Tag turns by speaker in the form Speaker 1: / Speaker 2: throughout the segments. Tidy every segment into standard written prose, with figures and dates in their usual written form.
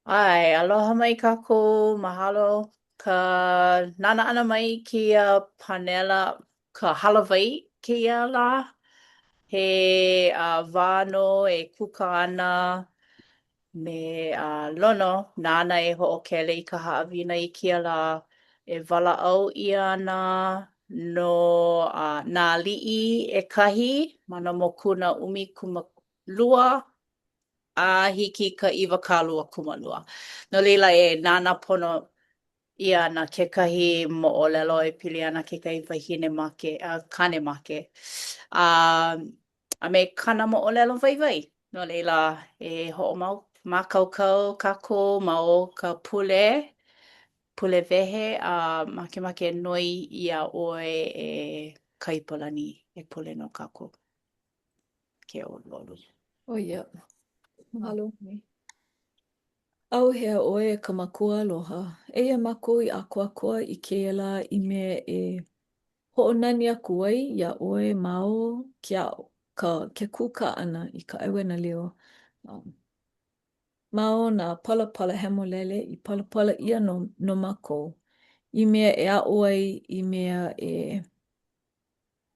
Speaker 1: ʻAe, aloha mai kākou, mahalo ka nānā ʻana mai i kēia panela, ka hālāwai kēia lā. He wā nō e kūkā ana me Lono nāna e hoʻokele i ka haʻawina i kēia lā e walaʻau ʻia ana no nā aliʻi ʻekahi ma nā mokuna 12 a hiki i ka 22. No laila, e nānā pono ʻia ana kekahi moʻolelo e pili ana kekahi wahine make, a kāne make, a, a me kāna moʻolelo waiwai. No laila, e hoʻomākaukau kākou ma o ka pule, pule wehe, a makemake e noi iā ʻoe e Kaipolani e pule no kākou. Ke ʻoluʻolu.
Speaker 2: ʻO ia. Mahalo. ʻAuhea ʻoe e ka Makua aloha, eia mākou i ʻākoakoa i kēia lā i mea e hoʻonani aku ai iā ʻoe ma o ke aʻo, ka, ke kūkā ʻana i ka ʻEuanalio. Um, ma o nā palapala hemolele i palapala ʻia no, no mākou, i mea e aʻo ai, i mea e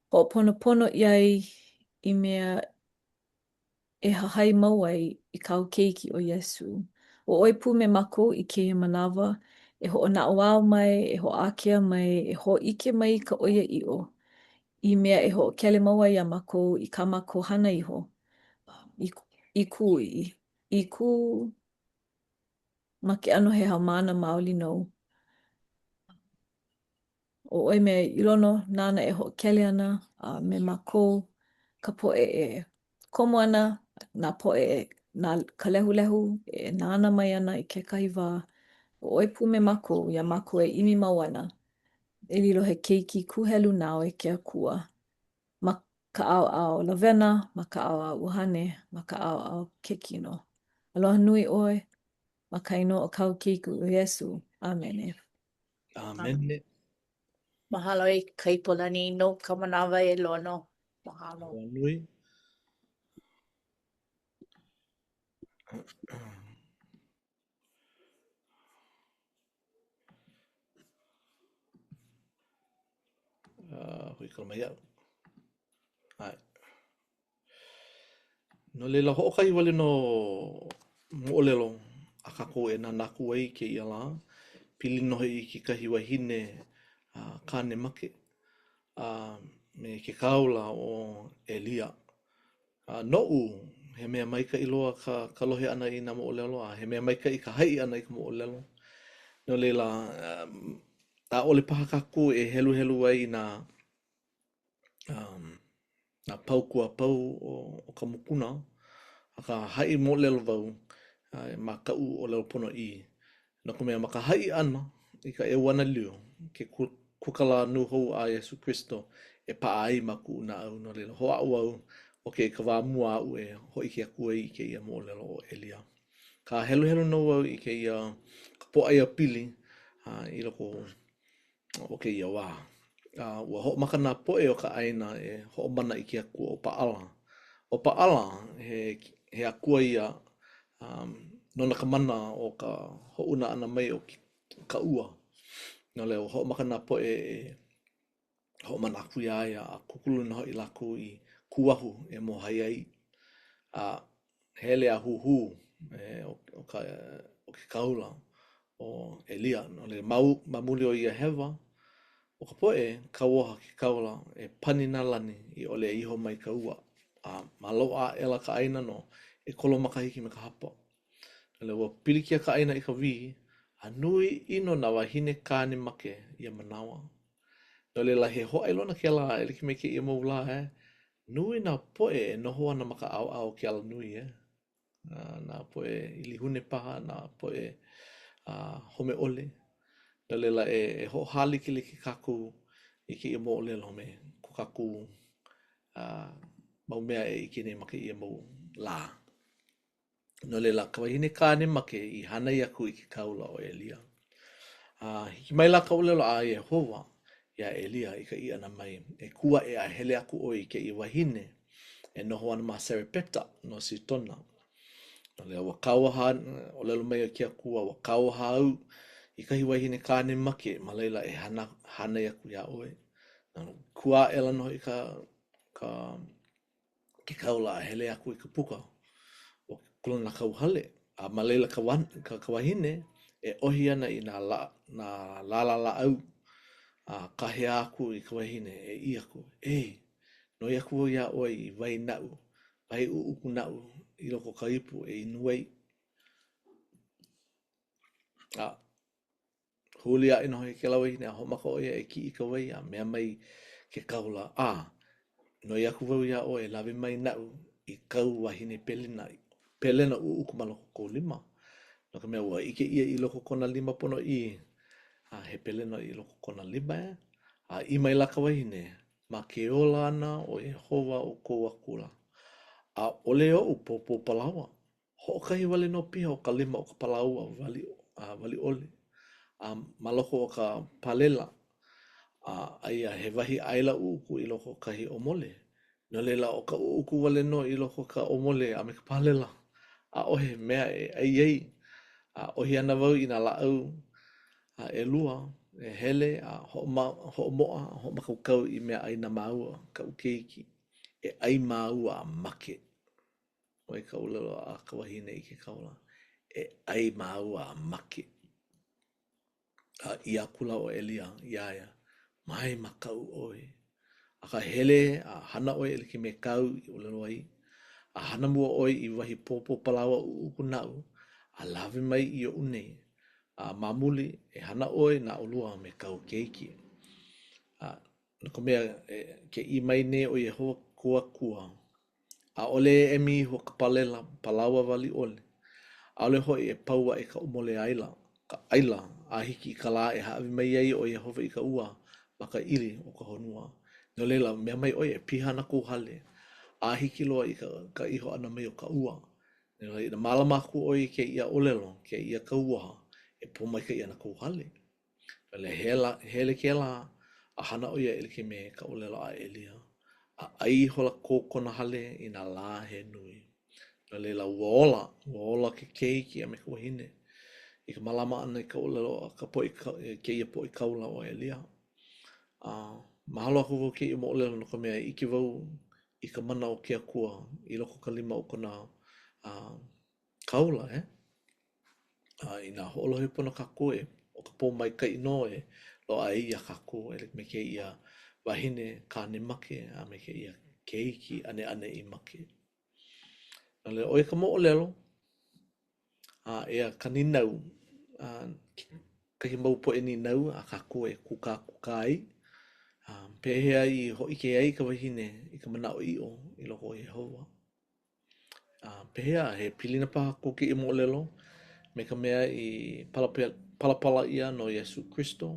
Speaker 2: hoʻoponopono ʻia ai i mea e hahai mau ai i kāu Keiki ʻo Iesū. ʻO ʻoe pū me mākou i kēia manawa, e hoʻonaʻauao mai, e hoʻākea mai, e hōʻike mai i ka ʻoiaʻiʻo, i mea e hoʻokele mau ai iā mākou i kā mākou hana iho, i, i kū, i, i kū ma ke ʻano he haumāna maoli nou. ʻO ʻoe me Lono nāna e hoʻokele ana a me mākou ka poʻe e komo ana, nā poʻe e, nā, ka lehulehu e nānā mai ana i kekahi wā, ʻo ʻoe pū me mākou, iā mākou e ʻimi mau ana e lilo he keiki kūhelu nāu e ke Akua ma ka ʻaoʻao lawena, ma ka ʻaoʻao ʻuhane, ma ka ʻaoʻao ke kino. Aloha nui ʻoe ma ka inoa o kāu Keiki ʻo Iesū. ʻĀmene.
Speaker 3: ʻĀmene.
Speaker 1: Mahalo e Kaipolani no ka manawa e Lono. Mahalo.
Speaker 3: Aloha nui. Uh, huikala mai iaʻu. ʻAe. No laila, hoʻokahi wale nō moʻolelo a kākou e nānā aku ai i kēia lā, pili nō hoʻi i kekahi wahine a kāne make a me ke kāula ʻo ʻElia. A noʻu, he mea maikaʻi loa ka, ka lohe ʻana i nā moʻolelo, a he mea maikaʻi ka haʻi ʻana i ka moʻolelo. No laila, ʻaʻole paha kākou e heluhelu ai i nā um, nā paukū a pau o, o ka mokuna, akā haʻi moʻolelo wau uh, ma kaʻu ʻōlelo ponoʻī. No ka mea, ma ka haʻi ʻana i ka ʻEuanalio, ke kūkala nūhou a Iesū Kristo e paʻa ai ma kuʻu naʻau, no laila, hoʻāʻo au ʻo kēia ka wā mua aʻu e hōʻike aku ai i kēia moʻolelo o ʻElia. Akā heluhelu nō wau i kēia ka pōʻaiapili uh, i loko o kēia wā. A ua hoʻomaka nā poʻe o ka ʻāina e hoʻomana i ke akua ʻo Paʻala. ʻO Paʻala, he, he akua ia um, nona ka mana o ka hoʻouna ʻana mai o ka ua. No laila, ua hoʻomaka nā poʻe e hoʻomana aku iā ia a kūkulu nō hoʻi lākou i kuahu e mōhai ai. A hele a huhū e, o, o, ka, o ke kāula ʻo ʻElia. No laila, ma, ma muli o ia hewa, o ka poʻe kauoha ke kāula e pani nā lani i ʻole e iho mai ka ua. A maloʻo aʻela ka ʻāina no ʻekolu makahiki me ka hapa. No laila, ua pilikia ka ʻāina i ka wī, a nui ʻino nā wāhine kāne make ia manawa. No laila, he hōʻailona kēlā e like me kēia mau lā, eh? Nui nā poʻe e noho ana ma ka ʻaoʻao o ke alanui, eh? Nā poʻe ʻilihune paha, nā poʻe home ʻole. No laila, e, e hoʻohālikelike kākou i kēia moʻolelo me ko kākou uh, mau mea e ʻike nei ma kēia mau lā. No laila, ka wahine kāne make i hānai aku i ke kāula ʻo ʻElia. A hiki maila ka ʻōlelo a Iēhova iā ʻElia i ka ʻī ʻana mai, E kū aʻe a hele aku ʻoe i kēia wahine e noho ana ma Sarepeta no Sidona. No laila, ua kauoha, ʻōlelo mai ke Akua, ua kauoha au i kahi wahine kāne make ma laila e hana, hānai aku iā ʻoe. Kū aʻela nō hoʻi ka, ka, ke kāula a hele aku i ka puka o ke kūlanakauhale, a ma laila ka, ka, ka wahine e ʻohi ana i nā, lā, nā lālā lāʻau, a kāhea aku i ka wahine e ʻī aku, E, noi aku wau iā ʻoe i wai naʻu, wai ʻuʻuku naʻu i loko o ka ipu e inu ai. A huli aʻe nō hoʻi kēlā wahine a hoʻomaka ʻo ia e kiʻi i ka wai a mea mai ke kāula, a noi aku wau iā ʻoe e lawe mai naʻu i kāu wahine pelena, pelena ʻuʻuku ma loko o kou lima. No ka mea, ua ʻike ʻia i loko o kona lima ponoʻī, a he pelena i loko o kona lima, e. A ʻī maila ka wahine, Ma ke ola ʻana o Iēhova ʻo kou Akua, ʻaʻole oʻu pōpō palaoa, hoʻokahi wale nō piha o ka lima o ka palaoa wali, wali ʻole, a ma loko o ka palela, a aia he wahi ʻaila ʻuʻuku i loko o kahi ʻōmole. No laila, ʻo ka ʻuʻuku wale nō i loko o ka ʻōmole a me ka palela, ʻaʻohe mea e ʻai ai, a ʻohi ana wau i nā lāʻau a ʻelua, e hele a hoʻomoʻa a hoʻomākaukau i meaʻai na māua, kaʻu keiki, e ʻai māua a make. ʻO ia ka ʻōlelo a ka wahine i ke kāula, e ʻai māua a make. A ʻī akula ʻo ʻElia iā ia, Mai makaʻu ʻoe, akā hele a hana ʻoe e like me kāu i ʻōlelo ai, a hana mua ʻoe i wahi pōpō palaoa ʻuʻuku naʻu, a lawe mai i oʻu nei, a ma muli, e hana ʻoe na ʻolua me kāu keiki. A no ka mea, e, ke ʻī mai nei ʻo Iēhova kou Akua, ʻaʻole e emi iho ka palela palaoa wali ʻole, ʻaʻole hoʻi e pau aʻe ka ʻōmole ʻaila, ka ʻaila, a hiki i ka lā e hāʻawi mai ai ʻo Iēhova i ka ua ma ka ʻili o ka honua. No laila, mea mai ʻoe, e piha ana kou hale, a hiki loa i ka, ka iho ʻana mai o ka ua. No laila, inā mālama aku ʻoe i kēia ʻōlelo, kēia kauoha, e pōmaikaʻi ana kou hale. No laila, hele kēlā, a hana ʻo ia e like me ka ʻōlelo a ʻElia, a ʻai ihola ko kona hale i nā lā he nui. No laila, ua ola, ua ola ke keiki a me ka wahine i ka mālama ʻana i ka ʻōlelo a ka poʻe, kēia poʻe kāula o ʻElia. A mahalo aku wau kēia moʻolelo no ka mea, ʻike wau i ka mana o ke Akua i loko o ka lima o kona uh, kāula, eh? A inā hoʻolohe pono kākou e, ʻo ka pōmaikaʻi nō e loaʻa ai iā kākou e like me kēia wahine kāne make a me kēia keiki ʻaneʻane i make. No laila, ʻo ia ka moʻolelo, a eia ka nīnau, a kahi mau poʻe nīnau a kākou e kūkākūkā ai, a pehea i hōʻike ai ka wahine i ka manaʻoʻiʻo i loko o Iēhova? A pehea, he pilina paha ko kēia moʻolelo me ka mea i palapala ʻia no Iesū Kristo,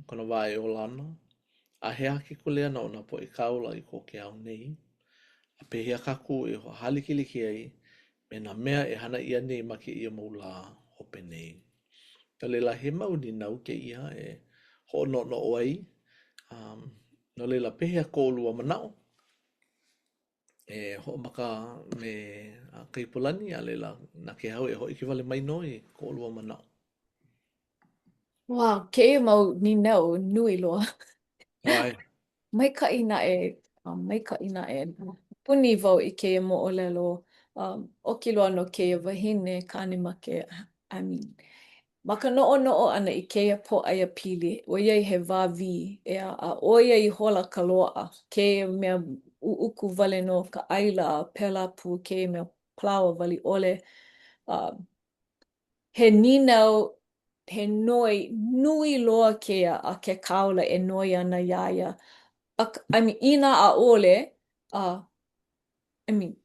Speaker 3: kona wā e ola ana? A he aha ke kuleana o nā poʻe kāula i ko ke ao nei? A pehea kākou e hoʻohālikelike ai me nā mea e hana ʻia nei ma kēia mau lā hope nei? No laila, he mau nīnau kēia e hoʻonoʻonoʻo ai. Um, no laila, pehea ko ʻolua manaʻo? E hoʻomaka me Kaipolani, a laila, na Kēhau e hōʻike wale mai nō i ko ʻolua manaʻo.
Speaker 2: Wow, kēia mau nīnau nui loa.
Speaker 3: ʻAe.
Speaker 2: Maikaʻi naʻe, maikaʻi naʻe. Puni wau i kēia moʻolelo. Um, oki loa no kēia wahine kāne make. I mean, Ma ka noʻonoʻo ʻana i kēia pōʻaiapili, ʻoiai he wā wī, ʻeā, a ʻo ia ihola ka loaʻa, kēia mea ʻuʻuku wale nō ka ʻaila a pēlā pū kēia mea palaoa wali ʻole. A he nīnau, he noi nui loa kēia a ke kāula e noi ana iā ia. Ak, I mean, inā ʻaʻole, a I mean,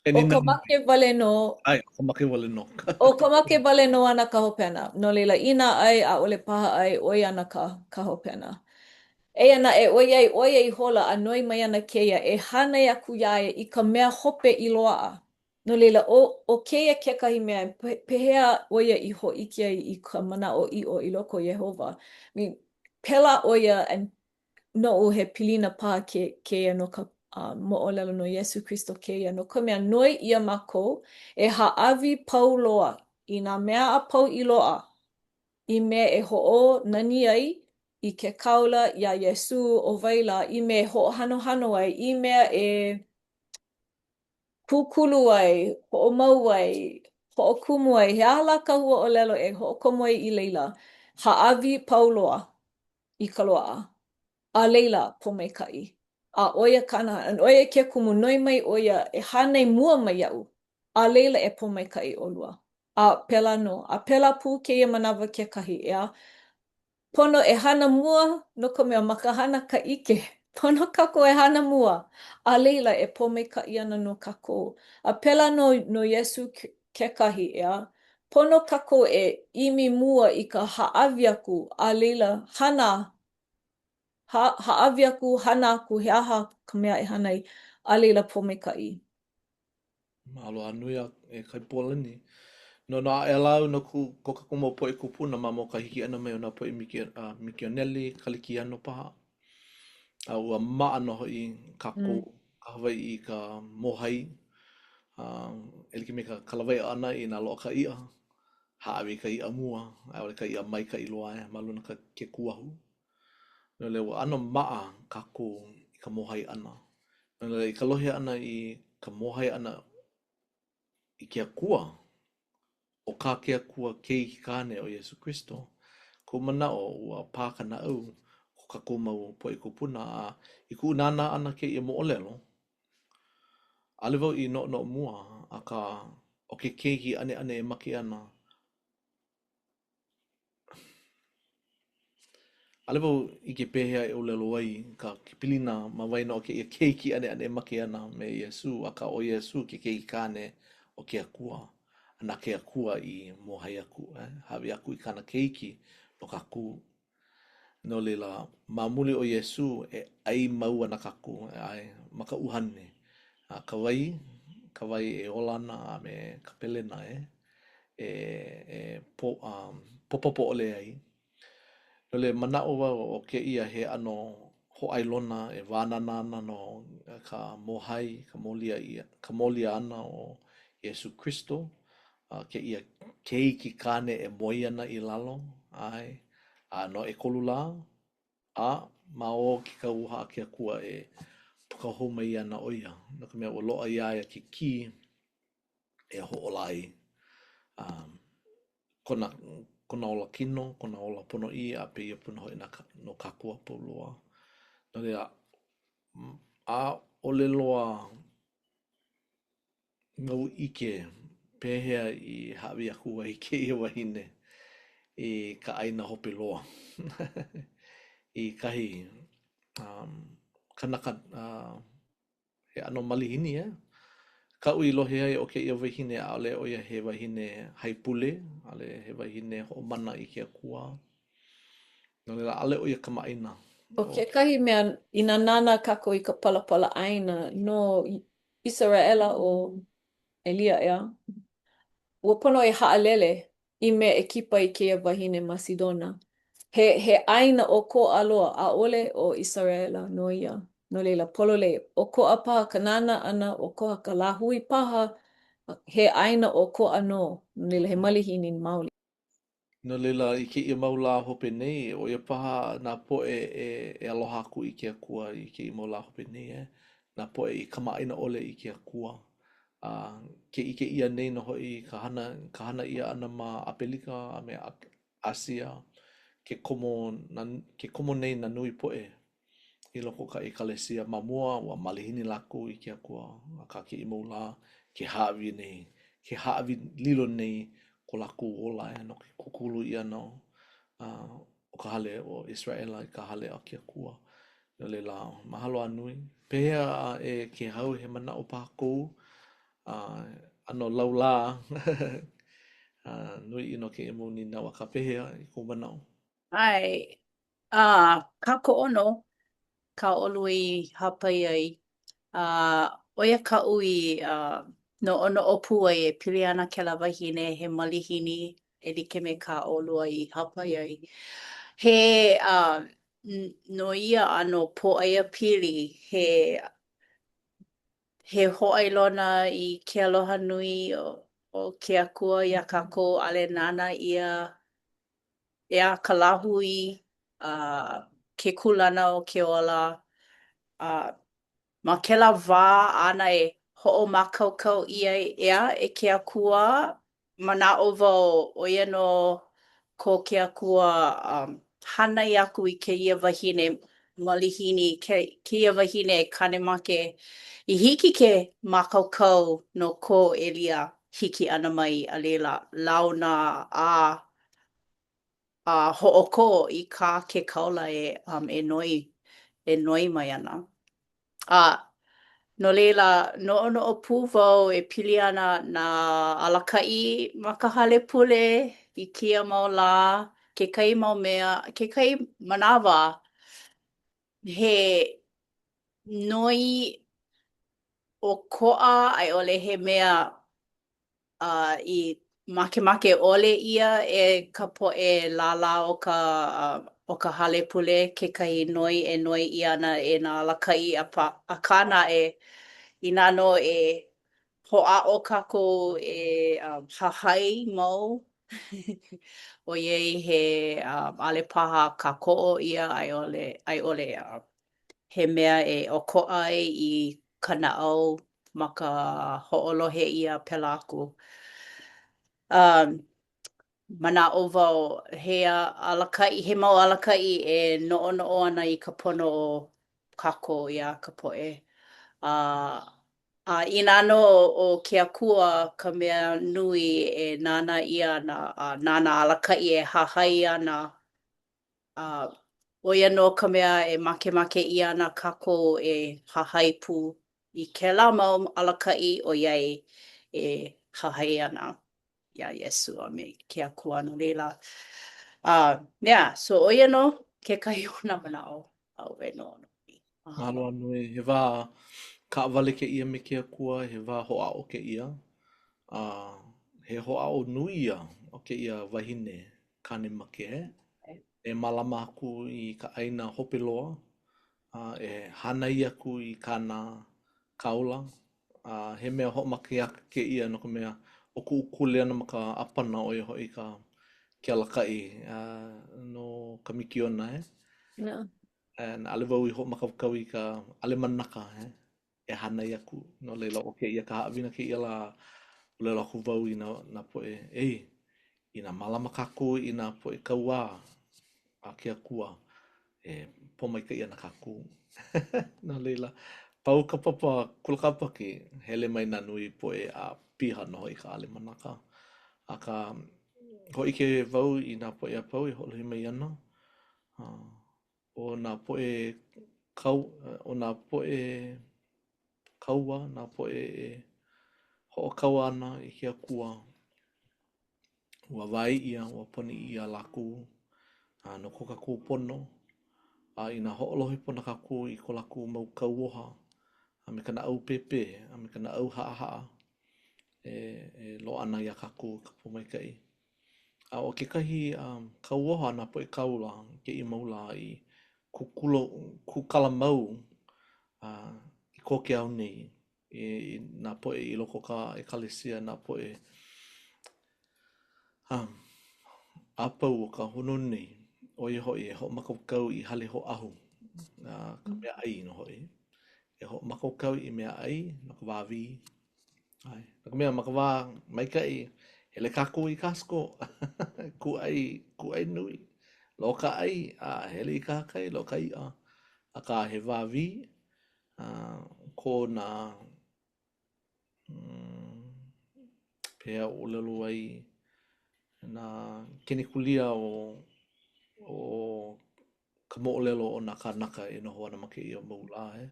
Speaker 2: ʻo ka make wale nō.
Speaker 3: ʻAe, ʻo ka make wale nō.
Speaker 2: ʻO ka make wale nō ana ka hopena. No laila, inā ʻae, ʻaʻole paha ʻae, ʻo ia ana ka, ka hopena. Eia naʻe, ʻoiai ʻo ia ihola a noi mai ana kēia e hānai aku iā ia i ka mea hope i loaʻa. No laila, ʻo, ʻo kēia kekahi mea, pehea ʻo ia i hōʻike ai i ka manaʻoʻiʻo i loko o Iēhova? I mean, pēlā ʻo ia, and noʻu he pilina paha kēia no ka. uh, moʻolelo no Iesū Kristo kēia, no ka mea, noi ʻia mākou e hāʻawi pau loa i nā mea a pau i loaʻa, i mea e hoʻonani ai i ke kāula iā Iesū, ʻo wai lā, i mea e hoʻohanohano ai, i mea e kūkulu ai, hoʻomau ai, hoʻokumu ai, he aha lā ka huaʻōlelo e hoʻokomo ai i laila, hāʻawi pau loa i ka loaʻa. A laila, pōmaikaʻi. A ʻo ia kāna, ʻo ia ke kumu, noi mai ʻo ia e hānai mua mai iaʻu, a laila e pōmaikaʻi ʻolua. A pēlā nō. A pēlā pū kēia manawa kekahi, ʻeā? Pono e hana mua, no ka mea, ma ka hana ka ʻike. Pono kākou e hana mua, a laila e pōmaikaʻi ana nō kākou. A pēlā nō no Iesū kekahi, ʻeā? Pono kākou e ʻimi mua i ka hāʻawi aku, a laila hana, ha, hāʻawi aku, hana aku, he aha ka mea e hana ai, a laila pōmaikaʻi.
Speaker 3: Mahalo a nui a e Kaipualani. Noʻonoʻo aʻela au no ko kākou mau poʻe kūpuna ma mua o ka hiki ʻana mai o nā poʻe mikioneli, Kalikiano paha. A ua maʻa nō hoʻi kākou mm. ka Hawaiʻi i ka mōhai. Uh, e like me ka, ka lawaiʻa ʻana i nā loʻoka iʻa, hāʻawi ka iʻa mua, a i ʻole ka iʻa maikaʻi loa e ma luna ka, ke kuahu. No laila, ua ʻano maʻa kākou i ka mōhai ʻana. No laila, i ka lohe ʻana i ka mōhai ʻana i ke Akua, ʻo kā ke Akua Keiki kāne ʻo Iesū Kristo, koʻu manaʻo, ua pā ka naʻau ko kākou mau poʻe kūpuna, a i kuʻu nānā ʻana kēia moʻolelo, ʻaʻole wau i noʻonoʻo mua, akā, ʻo ke keiki ʻaneʻane e make ana, ʻAʻole wau ʻike pehea e ʻōlelo ai ka pilina ma waena o kēia keiki ʻaneʻane e make ana me Iesū, akā ʻo Iesū ke keiki kāne o ke Akua, a na ke Akua i mōhai aku, eh, hāʻawi aku i kāna keiki no kākou. No laila, ma muli o Iesū e ʻai mau ana kākou, ʻae, ma ka ʻuhane, a ka wai, ka wai e ola ana a me ka pelena, eh. e, e po, um, popopo ʻole ai. No laila, manaʻo wau ʻo kēia he ʻano hōʻailona e wānana ana no ka mōhai, ka molia ʻia, ka molia ʻana o Iesū Kristo, a kēia keiki kāne e moe ana i lalo, ʻae, a no ʻekolu lā, a ma o ke kauoha a ke Akua e puka hou mai ana ʻo ia, no ka mea, ua loaʻa iā ia ke kī e hoʻōla ai um, kona, kona ola kino, kona ola ponoʻī, a pēia pū nō hoʻi na, no kākou a pau loa. No laila, ʻaʻole loa wau ʻike pehea i hāʻawi aku ai kēia wahine i ka ʻaina hope loa i kahi um, kanaka uh, He ʻano malihini, eh? Kaʻu i lohe ai ʻo kēia wahine ʻaʻole ʻo ia he wahine haipule, ʻaʻole he wahine hoʻomana i ke Akua. No laila, ʻaʻole ʻo ia kamaʻāina.
Speaker 2: ʻO kekahi mea, inā nānā kākou i ka palapala ʻāina no ʻIseraʻela ʻo ʻElia, ʻeā? Ua pono e haʻalele i mea e kipa i kēia wahine ma Sidona. He, he ʻāina ʻokoʻa loa, ʻaʻole ʻo ʻIseraʻela nō ia. No laila, pololei, ʻokoʻa paha ka nānā ʻana, ʻokoʻa ka lāhui paha, he ʻāina ʻokoʻa nō, no laila, he malihini maoli.
Speaker 3: No laila, i kēia mau lā hope nei, ʻo ia paha nā poʻe e, e aloha aku i ke Akua i kēia mau lā hope nei, eh? Nā poʻe i kamaʻāina ʻole i ke Akua. A ke ʻike ʻia nei nō hoʻi ka hana, ka hana ʻia ʻana ma ʻApelika a me ʻĀsia, ke komo, ke komo nei nā nui poʻe i loko o ka ʻekalesia. Ma mua, ua malihini lākou i ke Akua, akā kēia mau lā, ke hāʻawi nei, ke hāʻawi lilo nei ko lākou ola e no ke kūkulu ʻia ʻana o ka hale o ʻIseraʻela i ka hale a ke Akua. No laila, mahalo a nui. Pehea e Kēhau, he manaʻo paha kou a ʻano laulā a nui ʻino kēia mau nīnau, akā pehea i kou manaʻo?
Speaker 1: ʻAe, a kākoʻo nō kā ʻolua i hāpai ai. A ʻo ia kaʻu i noʻonoʻo pū ai e pili ana kēlā wahine he malihini e like me kā ʻolua i hāpai ai. He no ia ʻano pōʻaiapili, he. He hōʻailona i ke aloha nui o, o ke Akua iā kākou, ʻaʻole nānā ʻia ʻeā ka lāhui, a ke kūlana o ke ola. A ma kēlā wā āna e hoʻomākaukau ʻia ai ʻeā e ke Akua, manaʻo wau ʻo ia nō ko ke Akua um, hānai aku i kēia wahine malihini, kēia wahine kāne make, i hiki ke mākaukau no ko ʻElia hiki ʻana mai a laila launa a a hoʻokō i kā ke kāula e um, e noi e noi mai ana. A no laila, noʻonoʻo pū wau e pili ana nā alakaʻi ma ka hale pule i kēia mau lā, kekahi mau mea, kekahi manawa, he noi ʻokoʻa a i ʻole he mea a i makemake ʻole ʻia e ka poʻe lālā o ka o ka hale pule kekahi noi e noi ʻia ana e nā alakaʻi akā naʻe, inā nō e hoʻāʻo kākou e hahai mau ʻoiai he ʻaʻole paha kākoʻo ʻia a i ʻole a i ʻole he mea e ʻokoʻa ai i ka naʻau ma ka hoʻolohe ʻia pēlā aku. Um, manaʻo wau he alakaʻi, he mau alakaʻi e noʻonoʻo ana i ka pono o kākou ʻeā ka poʻe. A, a inā nō ʻo ke Akua ka mea nui e nānā ʻia ana a na nā alakaʻi e hahai ana A ʻo ia nō ka mea e makemake ʻia ana kākou e hahai pū i kēlā mau alakaʻi ʻoiai e hahai ana iā Iesū a me ke Akua no laila. Uh, yeah, so ʻo ia nō kekahi o nā manaʻo aʻu e noʻonoʻo ai.
Speaker 3: Mahalo a nui. He wā kaʻawale kēia me ke Akua, he wā hoʻāʻo kēia. A he hoʻāʻo nui ia o kēia wahine kāne make e mālama aku i ka ʻaina hope loa, a e hānai aku i kāna kāula. A he mea hoʻomakeʻaka kēia no ka mea, ʻo kuʻu kuleana ma ka ʻāpana ʻo ia hoʻi ka ke alakaʻi no ka mikiona, eh?
Speaker 2: Yeah.
Speaker 3: And ʻaʻole wau i hoʻomākaukau i ka ʻalemanaka, eh? e hānai aku. No laila, ʻo kēia ka haʻawina kēia lā, ʻōlelo aku wau i nā, nā poʻe, ei, inā mālama kākou i nā poʻe kauā a ke Akua, e pōmaikaʻi ana kākou. no laila, pau ka papa kula kāpaki, hele mai nā nui poʻe a piha nō hoʻi ka ʻalemanaka. Akā, hōʻike wau i nā poʻe a pau e hoʻolohe mai ana, uh, ʻo nā poʻe kau, ʻo nā poʻe kaua, nā poʻe e hoʻokaua ana i ke Akua, ua wae ʻia, ua poni ʻia lākou a no ko kākou pono, a inā hoʻolohe pono kākou i ko lākou mau kauoha, a me ka naʻau pēpē, a me ka naʻau haʻahaʻa, e, e loaʻa ana iā kākou ka pōmaikaʻi. A ʻo kekahi um, kauoha a nā poʻe kāula kēia mau lā i kūkulu, kūkala mau uh, i ko ke ao nei, i, i nā poʻe i loko o ka ʻekalesia, nā poʻe um, a pau o ka honua nei, ʻo ia hoʻi e hoʻomākaukau i hale hoʻāhu, uh, ka mea ʻai nō hoʻi. E hoʻomākaukau i mea ʻai no ka wā wī, ʻAe. No ka mea, ma ka wā maikaʻi, hele kākou i Costco, kūʻai, kūʻai nui. Loaʻa ka ʻai, a hele i kahakai, loaʻa ka iʻa. Akā, he wā wī, a kō nā, mm, pehea ʻōlelo ai, nā kenekulia o, o ka moʻolelo o nā kānaka e noho ana ma kēia mau lā, eh?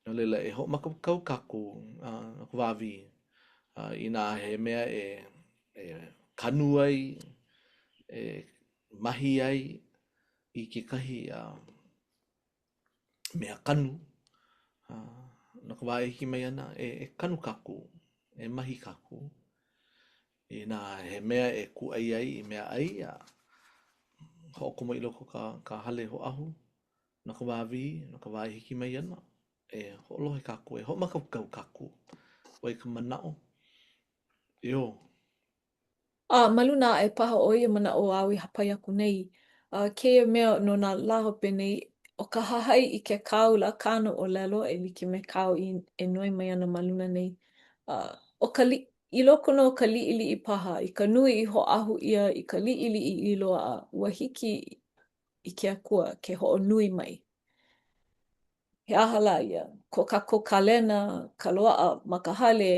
Speaker 3: No laila, e hoʻomākaukau kākou uh, no ka wā wī. Uh, inā he mea e, e kanu ai, e mahi ai i kekahi uh, mea kanu, uh, no ka wā e hiki mai ana, e, e kanu kākou, e mahi kākou. Inā he mea e kūʻai ai i mea ʻai, a hoʻokomo i loko o ka, ka hale hoʻāhu no ka wā wī, no ka wā e hiki mai ana. E hoʻolohe kākou, e hoʻomākaukau kākou. ʻO ia ka manaʻo. Io.
Speaker 2: A ma luna aʻe paha o ia manaʻo āu i hāpai aku nei, a kēia mea no nā lā hope nei, ʻo ka hahai i ke kāula kāna ʻōlelo e like me kāu i e noi mai ana ma luna nei, a ʻo ka li, i loko nō o ka liʻiliʻi paha, i ka nui i hoʻāhu ʻia, i ka liʻiliʻi i loaʻa, ua hiki i ke Akua ke hoʻonui mai. He aha lā ia? Ko kākou kalena, ka loaʻa ma ka hale,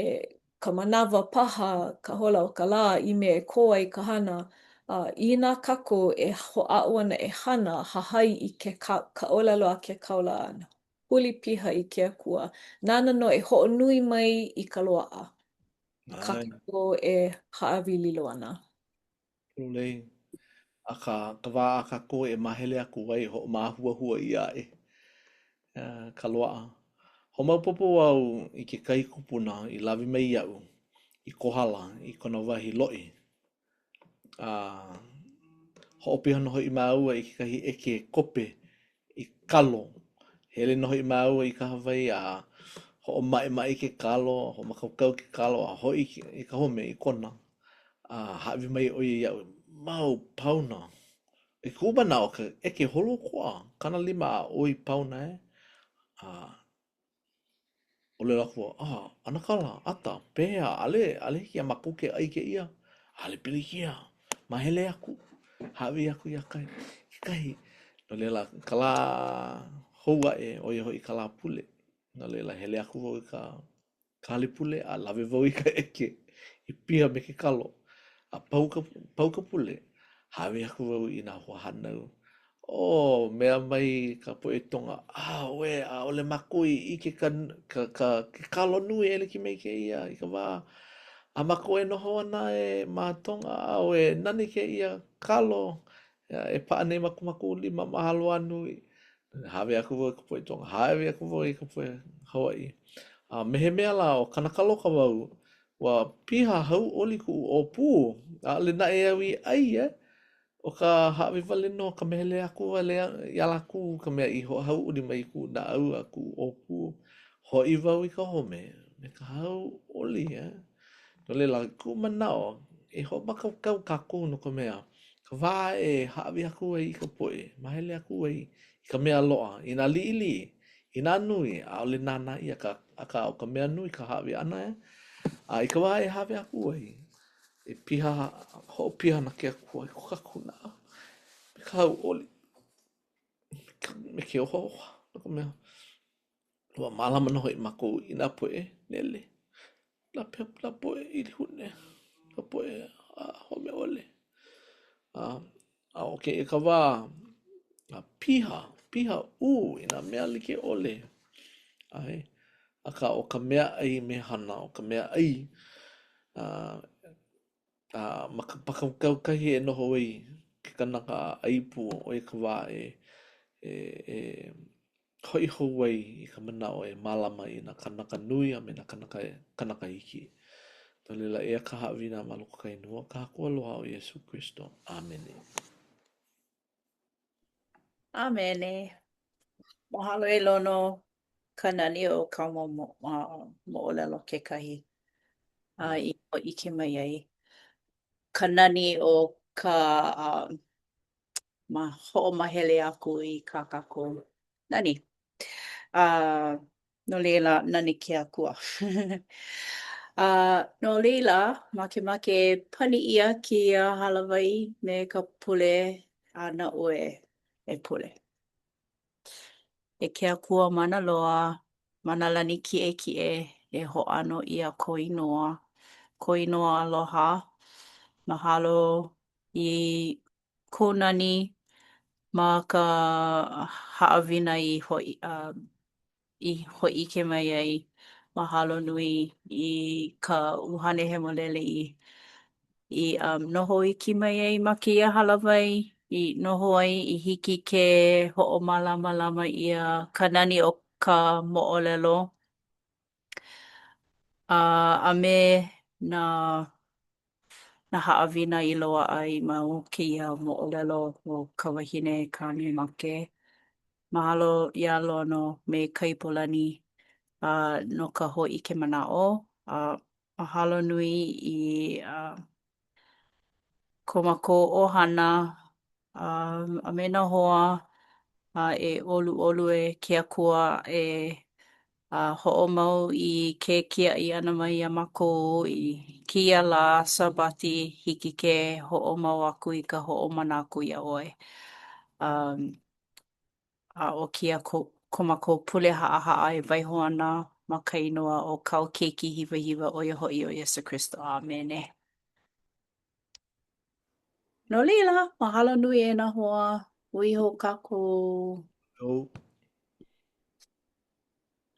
Speaker 2: ka manawa paha, ka hola o ka lā i mea e kō ai ka hana, a inā kākou e hoʻāʻo ana e hana, hahai i ke ka ka ʻōlelo a ke kāula a huli piha i ke Akua, nāna nō e hoʻonui mai i ka loaʻa kā kākou e hāʻawi lilo ana.
Speaker 3: Pololei. Akā, ka wā a kākou e māhele aku ai, hoʻomāhuahua ʻia aʻe ka loaʻa. Hoʻomaopopo au i kekahi kupuna i lawe mai iaʻu i Kohala i kona wahi loʻi. A hoʻopiha nō hoʻi māua i kekahi ʻeke kope i kalo. Hele nō hoʻi māua i kahawai a hoʻomaʻemaʻe i ke kalo, hoʻomākaukau ke kalo a hoʻi i ka home i Kona. A hāʻawi mai ʻo ia iaʻu mau pauna. I kuʻu manaʻo ka ʻeke holoʻokoʻa, 50 a ʻoi pauna e. A ʻōlelo aku wau, ah, ʻanakala, ʻata, pehea, ʻaʻole, ʻaʻole hiki iā mākou ke ʻai kēia, ʻaʻole pilikia, mahele aku, hāʻawi aku iā kai, kekahi. No laila, ka lā hou aʻe, ʻo ia hoʻi ka lā pule. No laila, hele aku wau i ka ka hale pule a lawe wau i ka ʻeke i piha me ke kalo. A pau ka, pau ka pule, hāʻawi aku wau i nā hoahānau. Oh, mea mai ka poʻe Tonga, ʻAuē, ʻaʻole mākou i ʻike ka, ka, ka, ke kalo nui e like me kēia i ka wā a mākou e noho ana e ma Tonga. ʻAuē, nani kēia kalo e paʻa nei ma ko mākou lima, mahalo a nui. Hāʻawi aku wau i ka poʻe Tonga, hāʻawi aku wau i ka poʻe Hawaiʻi. A me he mea lā, ʻo Kanakaloka wau, ua piha hauʻoli kuʻu ʻōpū, ʻaʻole naʻe au i ʻai, eh? ʻO ka hāʻawi wale nō, ka mahele aku wale iā lākou ka mea i hoʻohauʻoli mai i kuʻu naʻau a kuʻu ʻōpū. Hoʻi wau i ka home me ka hauʻoli, eh? No laila, i kuʻu manaʻo, e hoʻomākaukau kākou no ka mea, ka wā e hāʻawi aku ai i ka poʻe, mahele aku ai i ka mea loaʻa, inā liʻiliʻi, inā nui, ʻaʻole nānā ʻia ka, akā ʻo ka mea nui ka hāʻawi ʻana e. A i ka wā e hāʻawi aku ai, e piha, hoʻopiha ana ke Akua i ko kākou naʻau me ka hauʻoli, me ke ohaoha, no ka mea, Ua mālama nō hoʻi mākou i nā poʻe nele, nā nā poʻe ʻilihune, nā poʻe home ʻole. A, a ʻo kēia ka wā a piha, piha ʻū i nā mea like ʻole. ʻAe, akā ʻo ka meaʻai mehana, ʻo ka meaʻai a A ma ka mākaukau kahi e noho ai ke kanaka a ʻai pū, ʻo ia ka wā e, e, e hoʻi hou ai i ka manaʻo e mālama i nā kānaka nui a me nā kānaka, kanaka iki. No laila, eia ka haʻawina ma loko o ka inoa o ka Haku aloha ʻo Iesū Kristo. ʻĀmene.
Speaker 1: ʻĀmene. Mahalo e Lono ka nani o kāu mau moʻolelo kekahi a i hōʻike mai ai ka nani o ka ma hoʻomahele aku i kā kākou nani. A no laila, nani ke Akua. A no laila, makemake e pani ʻia kēia hālāwai me ka pule a na ʻoe e pule. E ke Akua mana loa, ma nā lani kiʻekiʻe, e hoʻāno ʻia kou inoa, kou inoa aloha. Mahalo i kou nani ma ka haʻawina i hoʻi i hōʻike mai ai. Mahalo nui i ka ʻUhane Hemolele i i um, noho iki mai ai ma kēia hālāwai, i noho ai i hiki ke hoʻomālamalama ʻia ka nani o ka moʻolelo a, a me nā nā haʻawina i loaʻa i ma o kēia moʻolelo o ka wahine kāne make. Mahalo iā Lono me Kaipolani uh, no ka hōʻike manaʻo. Uh, mahalo nui i uh, ko mākou ʻohana uh, a me nā hoa a e ʻoluʻolu e ke Akua e uh, hoʻomau i ke kiaʻi ʻana mai iā mākou i kēia lā Sābati hiki ke hoʻomau aku i ka hoʻomana aku iā ʻoe. Um, a ʻo kēia ko, ko mākou pule haʻahaʻa e waiho ana ma ka inoa o kāu keiki hiwahiwa ʻo ia hoʻi ʻo Iesū Kristo. ʻĀmene. No laila, mahalo nui e nā hoa. Hui hou kākou.
Speaker 3: Oh.